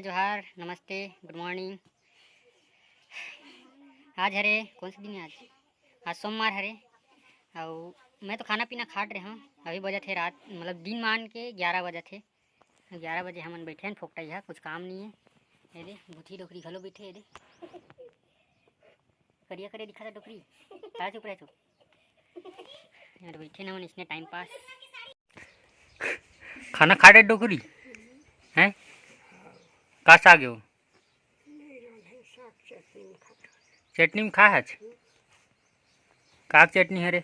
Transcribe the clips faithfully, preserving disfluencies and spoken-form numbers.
जोहार, नमस्ते, गुड मॉर्निंग। आज हरे, कौन सा दिन है आज? आज सोमवार हरे। अउ मैं तो खाना पीना खाट रहे हूँ। अभी बजत हे रात, मतलब दिन मान के ग्यारह बजत हे। ग्यारह बजे हमन बैठे हन फोकटइहा, कुछ काम नहीं है। ये दे, भूथी डोकरी घलो बैठे, ये दे। करिया करे दिखा था डोकरी। का चुप रहे तू। यार बैठे ना मन इसने टाइम पास। खाना खा रहे डोकरी? हैं? का साग है वो? चटनी में खा हच? का के चटनी हरे?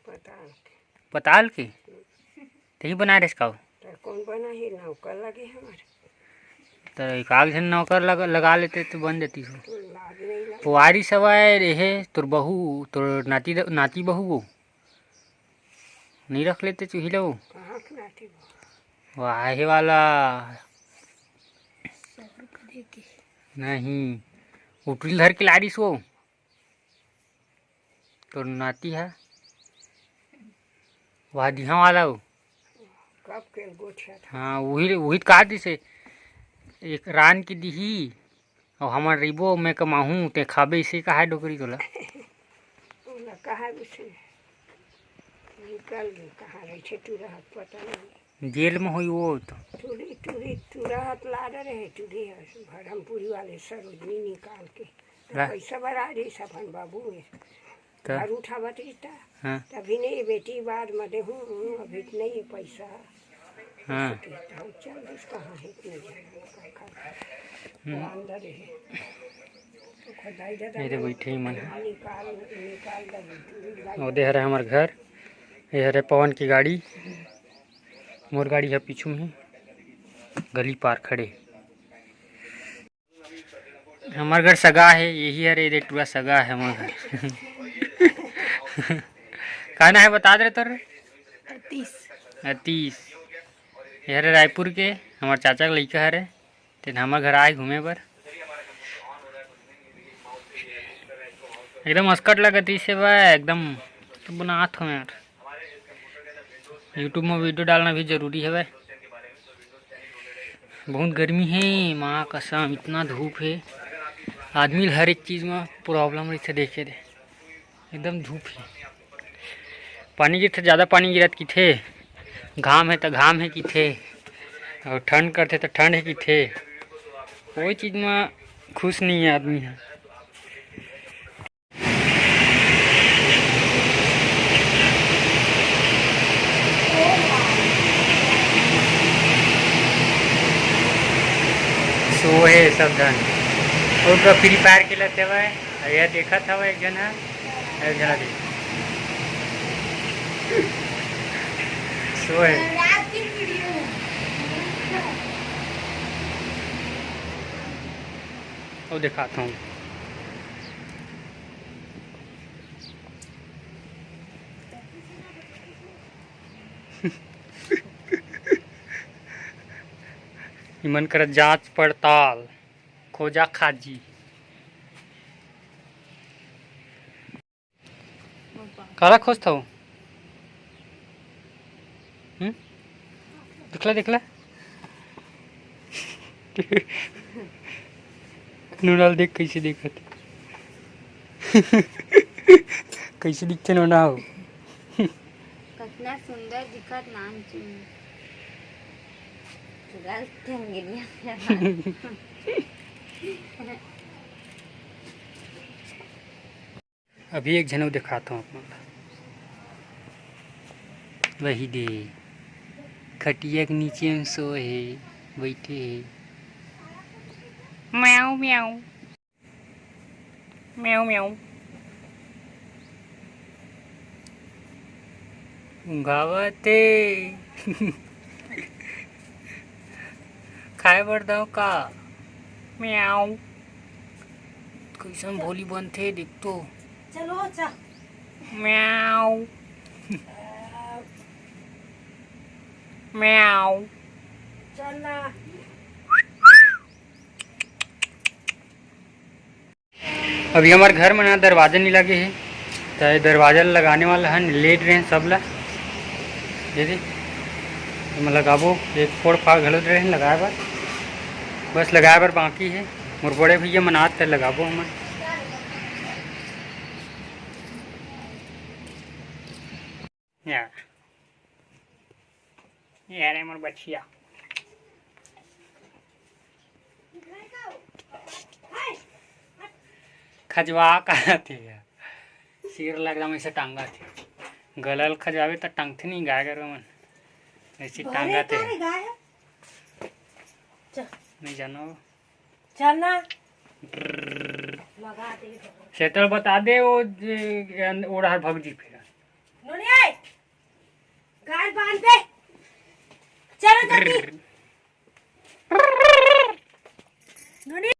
पताल के। पताल के? तेही बनाए रहिस का वो? त कौन बनाही? नौकर लगे हमारे। त एक आध झन नौकर लगा, लगा लेते तो बन देती हो। तो लाज नहीं लगे। वो आरी सवाए रहे, तोर बहू, तोर नाती द-, नाती बहू वो। नहीं रख लेते चूही लो। कहाँ के नाती बहू? वो आहे वाला। नहीं, उठुल धर के लारिस वो। तोर नाती है, वह दिहा वाला हो। कब के गोठिया था। हाँ, वही, वही तो कहा दिसे, एक रान की दिही, और हमर रिबो मैं कमाहूँ, ते खाबे, इसे कहा है डोकरी तोला। ओला कहा दिसे, निकल गए, कहाँ रहे थे, तू रहत पता नहीं। जेल में होई वो तो। टूरी, टूरी, टूरा हाथ ला रहे, टूरी है, भरमपुरी वाले सरोजनी निकाल के। तो ला। पैसा बरा रही सफन बाबू में। तो। घर उठावत रही था। हाँ। तभी नहीं, बेटी बाद में देहूँ, अभी तो नहीं है पैसा। हाँ। ऐसे कहता हूँ, चल, बस कहाँ है, इतने जाने का खा। हम्म। वो अंदर है। तो खुदाई दादा ये तो बैठे ही मन है। निकाल, निकाल दे, टूरी भाई। वो दे हरे हमर घर, ये हरे पवन की गाड़ी। मोर गाड़ी ह पीछू में हे, गली पार खड़े। हमर घर सगा हे, यही हरे, एदे टूरा सगा हे हमर घर। का ना हे, बता दे तोर। अतीश। अतीश, ये हरे रायपुर के, हमर चाचा के लइका हरे। तेन हमर घर आए घूमे बर। एकदम अस्कट लगत रहिस हे बा, एकदम तो बनात हवं यार। YouTube में वीडियो डालना भी जरूरी हवय। बहुत गर्मी हे, माँ कसम, इतना धूप हे। आदमी ल हर एक चीज में प्रॉब्लम रहिथे, देखे दे। एकदम धूप हे। पानी गिरथे, ज्यादा पानी गिरत किथे, घाम हे त घाम हे किथे, अउ ठंड करथे त ठंड हे किथे। कोई चीज म खुश नहीं हे आदमी ह। सो हे सब झन, अउ का Free Fire खेलत हवय। अउ ये देखत हवय एक झन ह, एक झन ह देख। सो हे। अउ देखात हूँ। इमन कर जांच पड़ताल, खोजा खाजी। काला खोजथव? हम्म? दिखला, दिखला। नोना ल देख, कैसे देखत। कैसे दिखथे नोना हो? कतना सुंदर दिखत नानचुन। चुरा लेथे अंगेरिया। अभी एक झन अउ देखात हूँ आप मन ला। वही दे, खटिया के नीचे में सोए हे, बैठे हे। म्याऊ, म्याऊ। म्याऊ, म्याऊ। ऊंघावत हे। खाए बर दव का? म्याऊ। कैसन भोली बनथे, देख तो। चलो, चा। म्याऊ। म्याऊ। चल ना। अभी हमर घर में ना दरवाजा नहीं लगे हे, तो ये दरवाजा लगाने वाला है, लेट रहे हैं सब ला। ये दे, तो मैं लगाबो, एक फोड़ फाड़ घलो रहे हैं लगाए बर। बस लगाए बर बाकी हे। मोर बड़े भैया मन आत त लगाबो हमन। या, ये रे मोर बछिया। खजवा कहाथे यार। सिर ल एकदम ऐसे टांगथे। गला ल खजवाबे त टांगथे नहीं गाय गरु मन। ऐसे टांगथे। नहीं जानो। चलना। सेटल बता दे वो जे, ओढ़ा भग जी फिर। नोनी, गाय बांध दे। चलो जल्दी। नोनी।